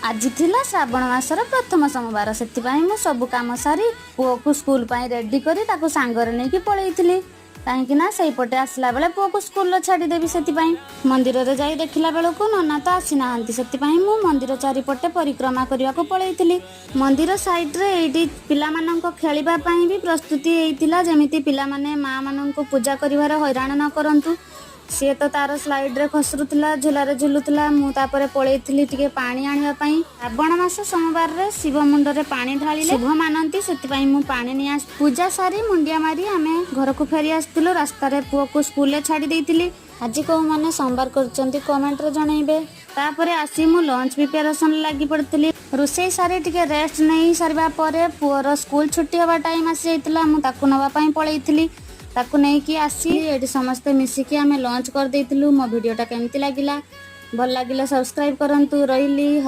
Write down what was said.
ଆଜି ଥିଲା ଶ୍ରାବଣ ମାସର ପ୍ରଥମ ସୋମବାର। ସେଥିପାଇଁ ମୁଁ ସବୁ କାମ ସାରି ପୁଅକୁ ସ୍କୁଲ ପାଇଁ ରେଡି କରି ତାକୁ ସାଙ୍ଗରେ ନେଇକି ପଳେଇଥିଲି, କାହିଁକି ନା ସେଇପଟେ ଆସିଲା ବେଳେ ପୁଅକୁ ସ୍କୁଲରେ ଛାଡ଼ିଦେବି ସେଥିପାଇଁ। ମନ୍ଦିରରେ ଯାଇ ଦେଖିଲା ବେଳକୁ ନନା ତ ଆସିନାହାନ୍ତି। ସେଥିପାଇଁ ମୁଁ ମନ୍ଦିର ଚାରିପଟେ ପରିକ୍ରମା କରିବାକୁ ପଳେଇଥିଲି। ମନ୍ଦିର ସାଇଡ୍ରେ ଏଇଠି ପିଲାମାନଙ୍କ ଖେଳିବା ପାଇଁ ବି ପ୍ରସ୍ତୁତି ହେଇଥିଲା, ଯେମିତି ପିଲାମାନେ ମା ମାନଙ୍କୁ ପୂଜା କରିବାରେ ହଇରାଣ ନ କରନ୍ତୁ। ସିଏ ତ ତାର ସ୍ଲାଇଡରେ ଖସରୁଥିଲା, ଝୁଲାରେ ଝୁଲୁଥିଲା। ମୁଁ ତାପରେ ପଳେଇଥିଲି ଟିକେ ପାଣି ଆଣିବା ପାଇଁ। ଶ୍ରାବଣ ମାସ ସୋମବାରରେ ଶିବ ମୁଣ୍ଡରେ ପାଣି ଢାଳିଲେ ଶୁଭ ମାନନ୍ତି। ସେଥିପାଇଁ ମୁଁ ପାଣି ନେଇ ଆସି ପୂଜା ସାରି ମୁଣ୍ଡିଆ ମାରି ଆମେ ଘରକୁ ଫେରି ଆସିଥିଲୁ। ରାସ୍ତାରେ ପୁଅକୁ ସ୍କୁଲରେ ଛାଡ଼ି ଦେଇଥିଲି। ଆଜି କେଉଁମାନେ ସୋମବାର କରୁଛନ୍ତି, କମେଣ୍ଟରେ ଜଣେଇବେ। ତାପରେ ଆସି ମୁଁ ଲଞ୍ଚ ପ୍ରିପାରେସନ୍ ଲାଗି ପଡ଼ିଥିଲି। ରୋଷେଇ ସାରି ଟିକେ ରେଷ୍ଟ ନେଇ ସାରିବା ପରେ ପୁଅର ସ୍କୁଲ ଛୁଟି ହେବା ଟାଇମ୍ ଆସିଯାଇଥିଲା। ମୁଁ ତାକୁ ନେବା ପାଇଁ ପଳେଇଥିଲି। ତାକୁ ନେଇକି ଆସି ଏଠି ସମସ୍ତେ ମିଶିକି ଆମେ ଲଞ୍ଚ କରିଦେଇଥିଲୁ। ମୋ ଭିଡ଼ିଓଟା କେମିତି ଲାଗିଲା? ଭଲ ଲାଗିଲେ ସବସ୍କ୍ରାଇବ୍ କରନ୍ତୁ। ରହିଲି।